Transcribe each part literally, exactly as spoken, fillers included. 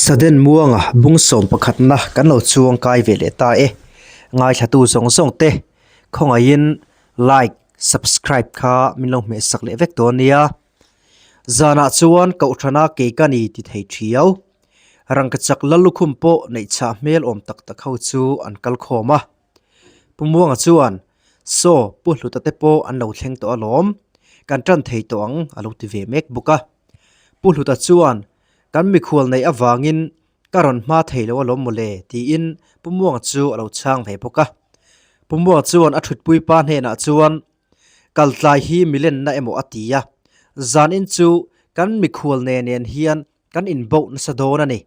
Saden Muanga bung sawm pakhatna kan lo chuong kai ve leh ta e. Ngaithlatu zawng zawng te khawngaihin like, subscribe kha min lo hmehsak leh vek tawh a nia. Zana chuan kohhrana kei ka ni ti thei thiau. Rangkachak Lallukhum pawh neih chhah hmel awm tak tak ho chu an kal khawm a. Pu Muanga chuan, "Saw, Pu Hluta te pawh an lo thleng tawh alawm. Kan ṭan thei tawh ang," a lo ti ve mek bawk a. Pu Hluta chuan, "Kan mikhual nei avangin ka rawn hma thei lo alawm mawle," tiin Pu Muanga chu a lo chhang ve bawk a. Pu Muanga chuan a ṭhutpui pa hnenah chuan, "Kal tlai hi mi lenna emaw," a ti a. "Zanin chu kan mikhual nen nen hian kan inboh nasa dawn a ni,"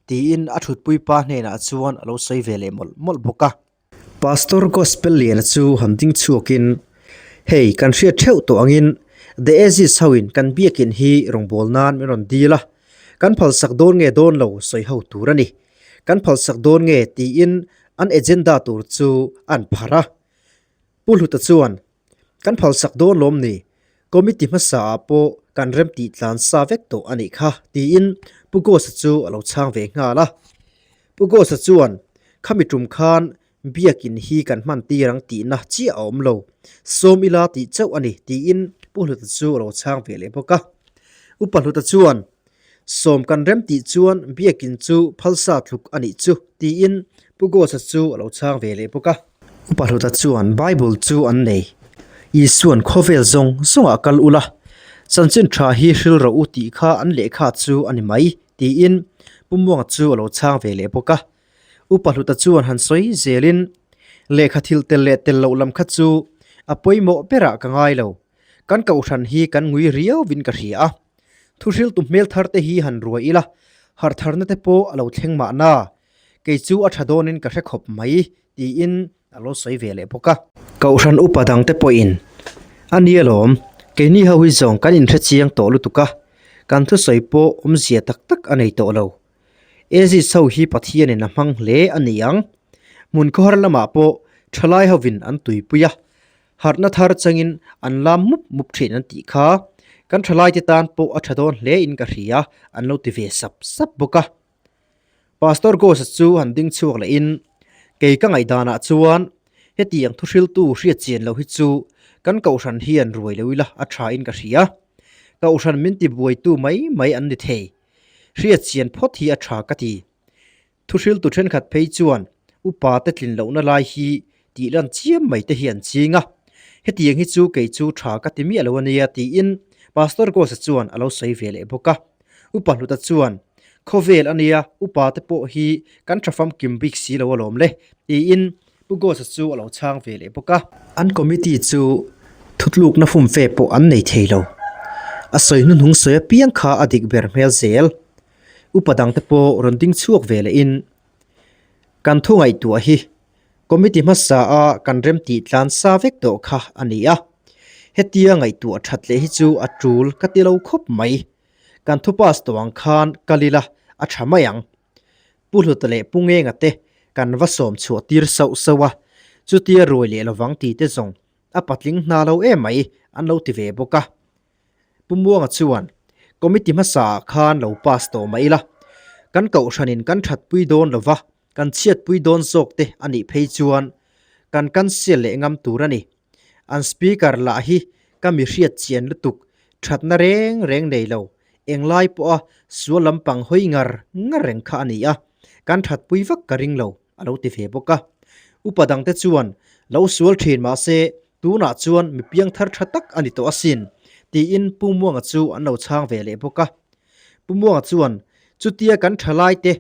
tiin a ṭhutpui pa hnenah chuan a lo sawi ve leh mawlh mawlh bawk a. Pastor Gospel Liana chu han ding chhuakin, "Hei, kan hriat theuh tawh angin, The Aziz hoin kan biakin hi rawngbawl nan min rawn dil a, kan phalsak dawn nge dawn lo sawi ho tur a ni. Kan phalsak dawn nge," tiin an agenda tur chu an phar a. Pu Hluta chuan, "Kan phalsak dawn lawm ni, committee hmasaah pawh kan remtih tlan sa vek tawh a nih kha," tiin Pu Gawsa chu a lo chhang ve nghal a. Pu Gawsa chuan, "Khami ṭum khan biakin hi kan hman tir ang tihna chiah a awm lo, sawm ila tih chauh a ni," tiin Pu Hluta chu a lo chhang ve leh bawk a. Upa Hluta chuan, "Sawm kan remtih chuan biakin chu phalsa tluk a nih chu," tiin Pu Gawsa chu a lo chhang ve leh bawk a. Upa Hluta chuan, "Bible chu an nei. Isuan khawvel zawng zawngah kal ula, chanchin ṭha hi hril rawh u tih kha an lehkha chu a ni mai," tiin Pu Muanga chu a lo chhang ve leh bawk a. Upa Hluta chuan han sawi zelin, "Lehkha thil tel leh tel loh lam kha chu a pawimawh berah ka ngai lo. Kan kohhran hi kan ngui riauin ka hria a. Thuhriltu hmel thar te hi han ruai ila, harh tharna te pawh a lo thleng mahna. Kei chu a ṭha dawnin ka hre khawp mai," tiin a lo sawi ve leh bawk a. Kohhran upa dang te pawhin, "A nia lawm, keini ho hi zawng kan inhre chiang tawh lutuk a, kan thusawi pawh awmzia tak tak a nei tawh lo. Aziz ho hi Pathianin a hmang hle a ni ang. Hmun khawhar lamah pawh ṭhalai hovin an tuipui a, harhna thar changin an lam mup mup ṭhin an tih kha. Kan ṭhalai te tan pawh a ṭha dawn hlein ka hria," an lo ti ve sap sap bawk a. Pastor Gawsa chu han ding chhuak lehin, "Kei ka ngaihdanah chuan hetiang thuhriltu hriat chian lo hi chu kan kohhran hian ruai lo ila a ṭhain ka hria. Kohhran min tibuaitu mai mai an ni thei. Hriat chian phawt hi a ṭha ka ti. Thuhriltu ṭhenkhat phei chuan upa te tlin lohna lai hi tih lan chiam mai te hi an ching a. Hetiang hi chu kei chu ṭha ka ti miah lo a nia," tiin Pastor Gawsa chuan a lo sawi ve leh bawk a. Upa Hluta chuan, "Khawvel a nia, upa te pawh hi kan ṭha famkim bik si lo alawm le," tiin Pu Gawsa chu a lo chhang ve leh bawk a. An committee chu thutlukna fum fe pawh an nei thei lo. A sawi hnuhnung sawi apiang kha a dik ber hmel zel. Upa dang te pawh rawn ding chhuak ve lehin, "Kan thu ngaihtuah hi committee hmasa a kan remtih tlan sa vek tawh kha a ni a. Hetia ngaihtuah ṭhat leh hi chu a tul ka ti lo khawp mai. Kan thu pass tawh ang khan kal ila a ṭha mai ang. Pu Hluta leh Pu Ngenga te kan va sawm chhuah tir sauh sauh a, chutia ruai leh lovang tih te zawng a patling hna lo em mai," an lo ti ve bawk a. Pu Muanga chuan, "Committee hmasa khan lo pass tawh mah ila, kan kohhranin kan ṭhatpui dawn lova, kan chhiatpui dawn zawk te a nih phei chuan kan cancel leh ngam tur a ni. An speaker lah hi ka mi hriat chian lutuk, ṭhatna reng reng nei lo, englai pawha sual lampang hawi ngar ngar reng kha a ni a, kan ṭhatpui vak ka ring lo," a lo ti ve bawk a. Upa dangte chuan, "Lo sual ṭhin mah se, tunah chuan mi piangthar ṭha tak a ni tawh asin," tiin Pu Muanga chu an lo chhang ve leh bawk a. Pu Muanga chuan, "Chutia kan ṭhalaite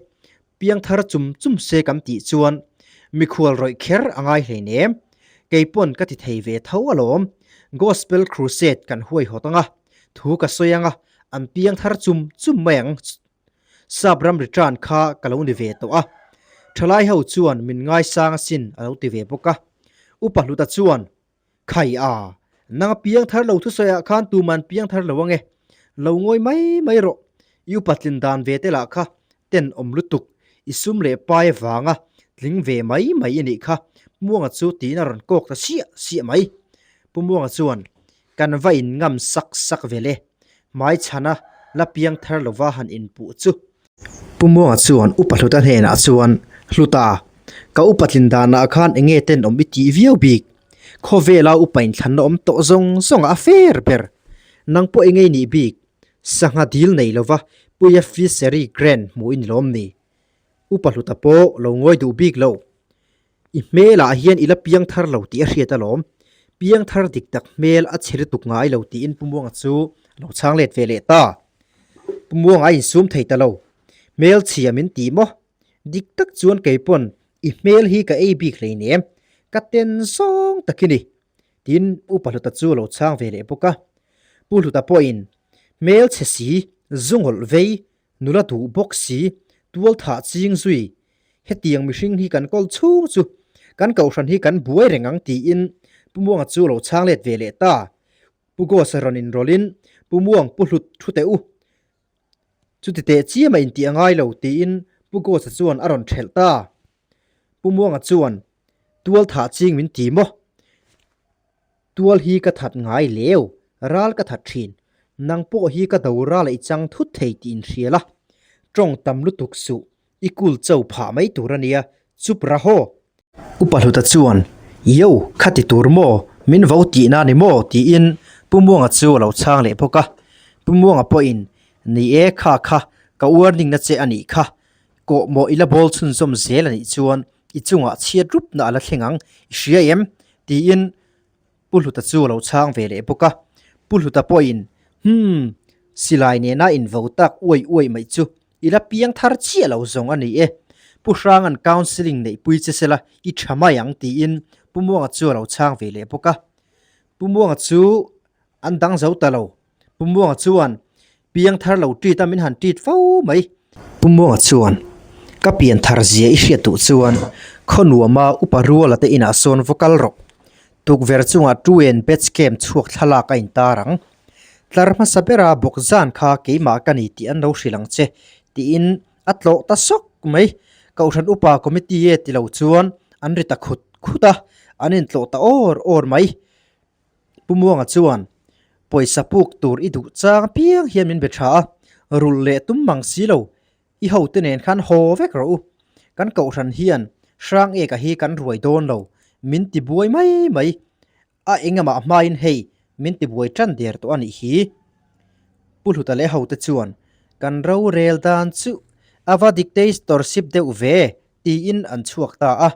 piangthar chum chum se kan tih chuan mikhual rawih kher a ngai hleinem. Kei pawn ka ti thei ve tho alawm. Gospel Crusade kan huaihawt anga, thu ka sawi anga, an piangthar chum chum mai ang. Sap ram ri ṭan kha ka lo ni ve tawh a. Ṭhalai ho chuan min ngaisang asin," a lo ti ve bawk a. Upa Hluta chuan, "Khai a, nang piangthar lo thusawiah khan tuman piangthar lo ange. Lo ngawi mai mai rawh. I upa tlin dan ve te lah kha tenawm lutuk. I sum leh pai avanga tling ve mai mai i nih kha," Muanga chu tiin a rawn kawk ta siah siah mai. Pu Muanga chuan, "Kan va inngam sak sak ve le. Hmaichhana la piangthar lova han inpuh chu." Pu Muanga chuan Upa Hluta hnenah chuan, "Hluta, ka upa tlin danah khan enge tenawm i tih viau bik? Khawvela upa inthlanna awm tawh zawng zawng a fair ber. Nang pawh enge i nih bik? Sangha dil nei lova, puia fishery grant hmu i ni lawm ni? Upa Hluta pawh lo ngawi duh bik lo. I hmelah hian i la piang thar lo tih a hriat alawm. Piang thar dik tak hmel a chhe lutuk ngai lo," tiin Pu Muanga chu lo chhang let ve leh ta. Pu Muanga a insum thei ta lo. "Hmel chhia min ti maw? Dik tak chuan kei pawn i hmel hi ka ei bik hlei nem. Ka ten zawng tak i ni," tiin Upa Hluta chu lo chhang ve leh bawk a. Pu Hluta pawhin, "Hmel chhe si, zungawlh vei, nula duh bawk si, tual thah ching zui, hetiang mihring hi kan kawl chhung chu, kan kohhran hi kan buai reng ang," tiin Pu Muanga chu lo chhang let ve leh ta. Pu Gawsa rawn inrawlhin, "Pu Muang, Pu Hlut thu teh u. Chuti teh chiama inti a ngai lo," tiin Pu Gawsa chuan a rawn thelh ta. Pu Muanga chuan, "Tual thah ching min ti maw? Tual hi ka that ngai leu, ral ka that ṭhin. Nang pawh hi ka do ral a i chang thut thei tih in hria la. Ṭawng tam lutuk suh, i kul chau phah mai tur a nia, chup ra haw." Upa Hluta chuan, "Yo, kha ti tur maw, min vo tihna ni maw?" tiin Pu Muanga chu a lo chhang leh bawk a. Pu Muanga pawhin, "Ni e, kha kha, ka warning na che a nih kha. Kawhmawh i la bawl chhunzawm zel a nih chuan i chungah chhiat rupna a la thleng ang, i hria em?" tiin Pu Hluta chu a lo chhang ve leh bawk a. Pu Hluta pawhin, "Hmm, silai nena invo tak uai uai mai chu, i la piang thar chiah lo zawng a ni e. Pu Hrangan counselling neihpui che sela, i ṭha mai ang," tiin Pu Muanga chu a lo chhang ve leh bawk a. Pu Muanga chu an dang zo ta lo. Pu Muanga chuan, "Piang thar lo treat a, min han treat fo mai." Pu Muanga chuan, "Ka pian thar zia i hriat duh chuan, khaw nuama Upa Ruala te inah sawn va kal rawh. Tukver chungah two N batch camp chhuak thlalak a intar ang. Tlar hmasa bera bawk zan kha keimah ka ni tih an lo hrilh ang che," tiin a tlawh ta sawk mai. Kohhran upa committee e ti lo chuan an ri ta khut khut a, an intlawh ta awr awr mai. Pu Muanga chuan, "Pawisa puk tur i duh chang piang hian min be ṭha a, rul leh tum mang si lo, i hote nen khan haw vek rawh u. Kan kohhran hian Hrang Eka hi kan ruai dawn lo, min ti buai mai mai. A eng emaw hmain hei min ti buai ṭan der tawh a nih hi." Pu Hluta leh hote chuan, "Kan rorel dan chu a va dictatorship deuh ve," tiin an chhuak ta a.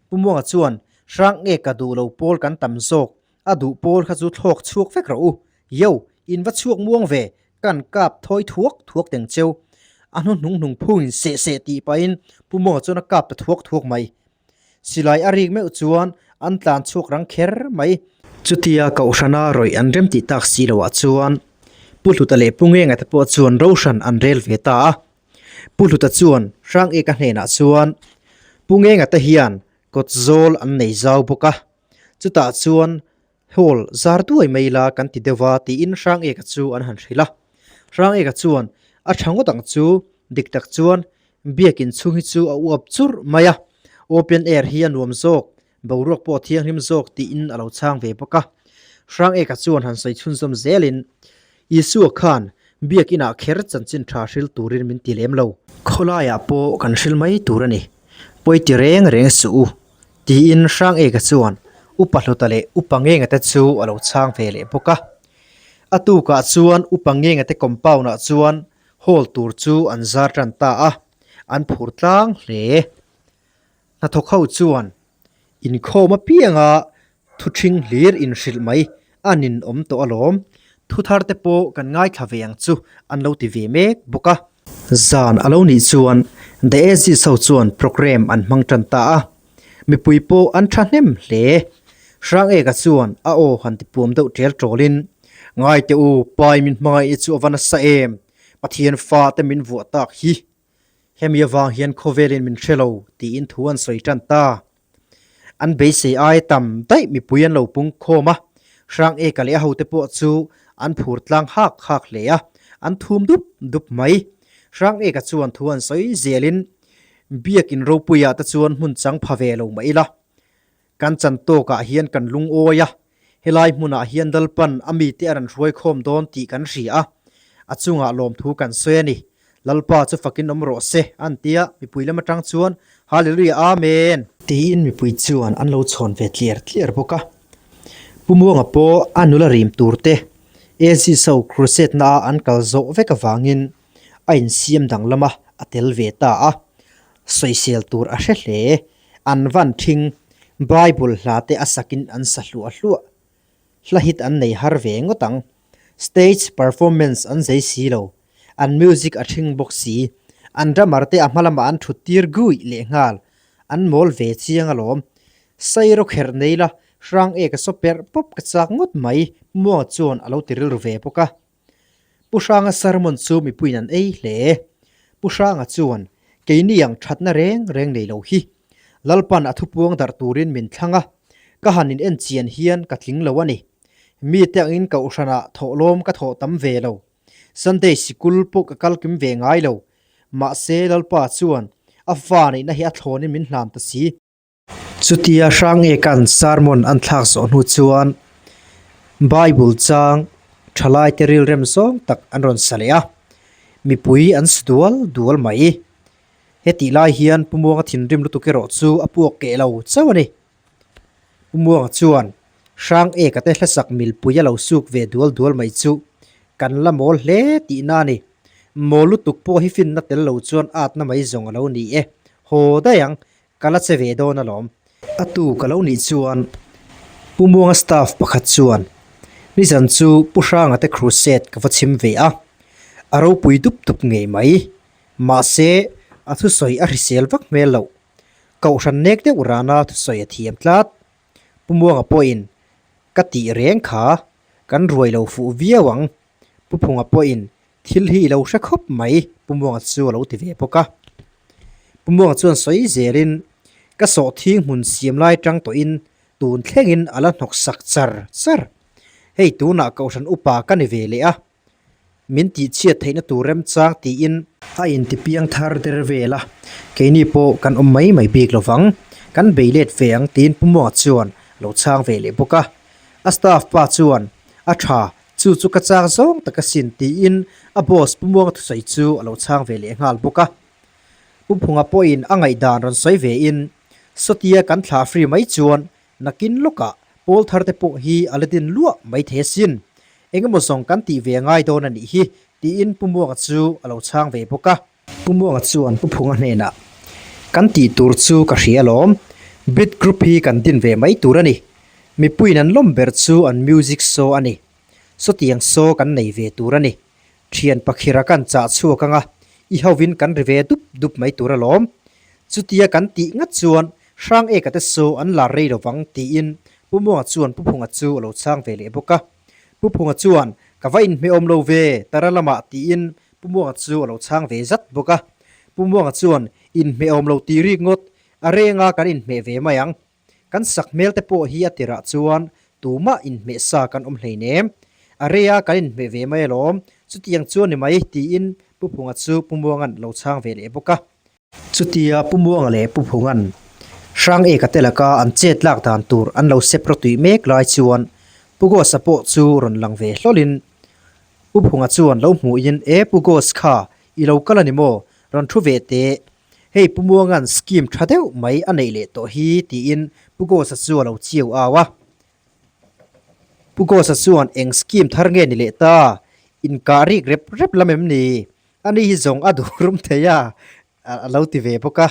Pu Muanga chuan, "Hrang Eka duh lo pawl kan tam zawk, a duh pawl kha chu thlawk chhuak vek rawh u. Yo, in va chhuak muang ve, kan kap thawi thuak thuak teng cheu. A hnuhnung hnung phung in seh seh," tih pahin Pu Muanga chuan a kap ta thuak thuak mai. Silai a rik meuh chuan an tlan chhuak rang kher mai. Chutia kohhrana rawih an rem tih tak si loah chuan Pu Hluta leh Pu Ngenga te pawh chuan rohran an rel ve ta a. Pu Hluta chuan Hrang Eka hnenah chuan, "Pu Ngenga te hian kawtzawl an nei zau bawk a, chutah chuan hall zar duai mai la kan ti deuh a," tiin Hrang Eka chu an han hrilh a. Hrang Eka chuan, "A ṭha ngawt ang chu, dik tak chuan biak in chhung hi chu a uap churh mai a, open air hi a nuam zawk, boruak pawh thianghlim zawk," tiin a lo chhang ve bawk a. Hrang Eka chuan han sawi chhunzawm zelin, "Isua khan biak inah kher chanchin ṭha hril turin min ti lem lo. Khawlaiah pawh kan hril mai tur a ni. Pawi ti reng reng suh u," tiin Hrang Eka chuan Upa Hluta leh Upa Ngenga te chu a lo chhang ve leh bawk a. A tukah chuan Upa Ngenga te compound-ah chuan hall tur chu an zar ṭan ta a, an phur tlang hle. Hnathawk ho chuan inkhawm apianga thu ṭhing hlir inhrilh mai a nin awm tawh alawm. Thu thar te pawh kan ngaithla ve ang chu an lo ti ve mek bawk a. Zan a lo nih chuan The A G Show chuan program an hmang ṭan ta a. Mipui pawh an ṭha hnem hle. Hrang Eka chuan a aw han ti puam deuh ṭel ṭawlin, "Ngai teh u, pai min hmangaihna chu a va nasa em. Pathian fate min vuah tak hi. Hemi avang hian khawvelin min hre lo," tiin thu an sawi ṭan ta. An beisei ai tam daih mipui an lo pung khawm a. Hrang Eka leh a hote pawh chu an phur tlang hak hak hle a, an thum dup dup mai. Hrang Eka chuan thu an sawi zelin, "Biak in ropuiah te chuan hmun chang pha ve lo mah ila. Kan chan tawkah hian kan lungawi a, helai hmunah hian Lalpan a mite a rawn hruai khawm dawn tih kan hria a, a chungah lawmthu kan sawi a ni. Lalpa chu fakin awm rawh se, an tia, mipui lam aṭang chuan, Hallelujah, Amen, tiin mipui chuan an lo chhawn ve tliar tliar bawk a. Pu Muanga pawh a nula rim tur te, A Z South Crusade-na a an kal zawh vek avangin a insiam danglam a, a tel ve ta a. Sawisel tur a hre hle, an van thing, Bible hla te a sakin an sa hluah hluah. Hla hit an nei har ve ngawt ang. Stage performance an zai si lo. An music a thing bawk si. An drummer te a hma lamah an thut tir guih leh nghal. An mawl ve chiang alawm. Sairo kher nei la, Hrang Eka saw per pawp ka chak ngawt mai, Pu Muanga chuan a lo ti rilru ve bawk a. Pu Hranga sermon chu mipuiin an ei hle. Pu Hranga chuan, Keini ang ṭhatna reng reng nei lo hi, Lalpan a thupuang darh turin min thlang a, ka han in en chian hian ka tling lo a ni. Mite angin kohhranah thawhlawm ka thawh tam ve lo. Sunday sikul pawh ka kal kim ve ngai lo. Mahse, Lalpa chuan a fa neihna hi a thlawnin min hlan ta si. Chutia Hrang Eka'n sermon an thlak zawh hnu chuan Bible chang ṭhalai te rilrem zawng tak an rawn sa leh a. Mipui an su dual dual mai. Hetih lai hian Pu Muanga thinrim lutuk erawh chu a puak keh lo chauh a ni. Pu Muanga chuan, Hrang Eka te hla sak milpui a lo suk ve dual dual mai chu kan la mawl hle tihna a ni. Mawl lutuk pawh hi finna tel lo chuan atna mai zawng a lo ni e. Haw daih ang, ka la che ve dawn alawm. A tu ka lo nih chuan Pu Muanga staff pakhat chuan, Nizan chu Pu Hranga te crusade ka va chhim ve a, a ropui dup dup ngei mai. Mahse, a thusawi a hrisel vak hmel lo. Kohhran nek deuh rana thusawi a thiam tlat. Pu Muanga pawhin, Ka tih reng kha, kan ruai lo fuh viau ang. Pu Phunga pawhin, Thil hi i lo hre khawp mai, Pu Muanga chu a lo ti ve bawk a. Pu Muanga chuan sawi zelin, Ka sawhthing hmun siam lai ṭang tawhin tun thlengin a la hnawksak char char. Hei tunah kohhran upa ka ni ve leh a, min tihchhiat theihna tur remchang, tiin a intipiang thar der vel a. Keini pawh kan awm mai mai bik lo vang, kan bei let ve ang, tiin Pu Muanga chuan a lo chhang ve leh bawk a. A staff pa chuan, A ṭha, chu chu ka chak zawng tak asin, tiin a boss Pu Muanga thusawi chu a lo chhang ve leh nghal bawk a. Pu Phunga pawhin a ngaihdan rawn sawi ve in, Sawtia kan thlah free mai chuan nakin lawkah pawl thar te pawh hi a la din luah mai thei asin. Engemaw zawng kan tih ve ngai dawn a nih hi, tiin Pu Muanga chu a lo chhang ve bawk a. Pu Muanga chuan Pu Phunga hnenah, Kan tih tur chu ka hria alawm. Beat group hi kan din ve mai tur a ni. Mipuiin an lawm ber chu an music show a ni. Sawtiang show kan nei ve tur a ni. Ṭhian pakhira kan chah chhuak anga, i hovin kan ri ve dup dup mai tur alawm. Chutia kan tih ngat chuan Hrang Eka te show an lar rei lo vang, tiin Pu Muanga chuan Pu Phunga chu a lo chhang ve leh bawk a. Pu Phunga chuan, Ka va inhmeh awm lo ve, Tara lamah, tiin Pu Muanga chu a lo chhang ve zat bawk a. Pu Muanga chuan, Inhmeh awm lo ti rik ngawt, a renga kan inhmeh ve mai ang. Kan sak hmel te pawh hi a tirah chuan tumah inhmeh sa kan awm hleinem. A reia kan inhmeh ve mai alawm, chutiang chu a ni mai, tiin Pu Phunga chu Pu Muangan lo chhang ve leh bawk a. Chutia Pu Muanga leh Pu Phungan Hrang Eka te laka an chet lak dan tur an lo sep rawtui mek lai chuan Pu Gawsa pawh chu rawn lang ve hlawlin Pu Phunga chuan lo hmuhin, E Pu Gaws kha, i lo kal a ni maw? Rawn thu ve teh. Hei Pu Muangan scheme ṭha deuh mai a neih leh tawh hi, tiin Pu Gawsa chu a lo chiau au a. Pu Gawsa chuan, Eng scheme thar nge ni leh ta? Inkah rik rep rep lam em ni? Ani hi zawng a dur um thei a, a, a lo ti ve bawk a.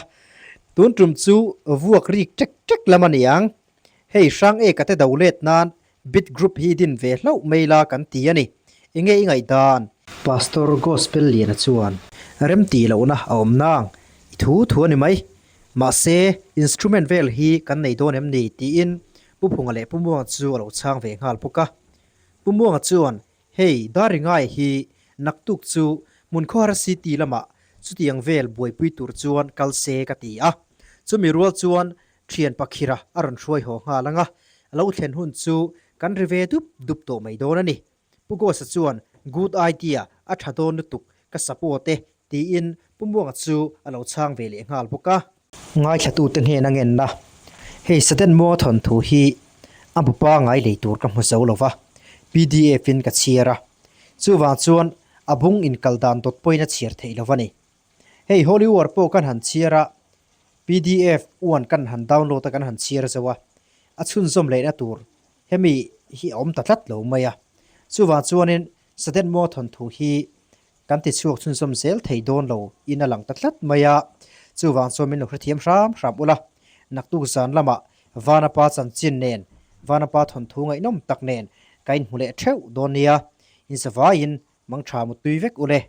Tun ṭum chu vuak rik ṭek ṭek lam a ni ang. Hei Hrang Eka te do let nan beat group hi din ve hlauh mai la kan ti a ni. Enge i ngaihdan? Pastor Gospel Liana chuan, Remti lohna a awm nang, i thu thu a ni mai. Mahse, instrument vel hi kan nei dawn em ni? tiin Pu Phunga leh Pu Muanga chu a lo chhang ve nghal bawk a. Pu Muanga chuan, Hei, dar ri ngai hi, naktuk chu Hmunkhawhara city lamah chutiang vel buaipui tur chuan kal se ka ti a. Chumi rual chuan ṭhian pakhira a rawn hruai haw nghal ang a, a lo thlen hun chu kan ri ve dup dup tawh mai dawn a ni. Pu Gawsa chuan, Good idea, a ṭha dawn lutuk, ka support e, tiin Pu Muanga chu a lo chhang ve leh nghal bawk a. Ngaithlatute hnena ngenna. Hei Saden Muanga thawnthu hi a bu pangai lei tur ka hmu zo lo va, P D F in ka chhiar a. Chuvang chuan a bung inkal dan dawt pawhin a chhiar thei lo a ni. Hei Holy War pawh kan han chhiar a, P D F one kan han download a, kan han chhiar zo a, a chhunzawm lehna tur hemi hi a awm ta tlat lo mai a. Chuvang chuanin Saden Mo thawnthu hi kan ti chhuak chhunzawm zel thei dawn lo in a lang ta tlat mai a. Chuvang chuan min lo hrethiam hram hram ula, naktuk zan lama vana pa chanchin nen, vana pa thawnthu ngaihnawm tak nen ka inhmu leh theuh dawn nia. In zavaiin mangṭha mutui vek ule.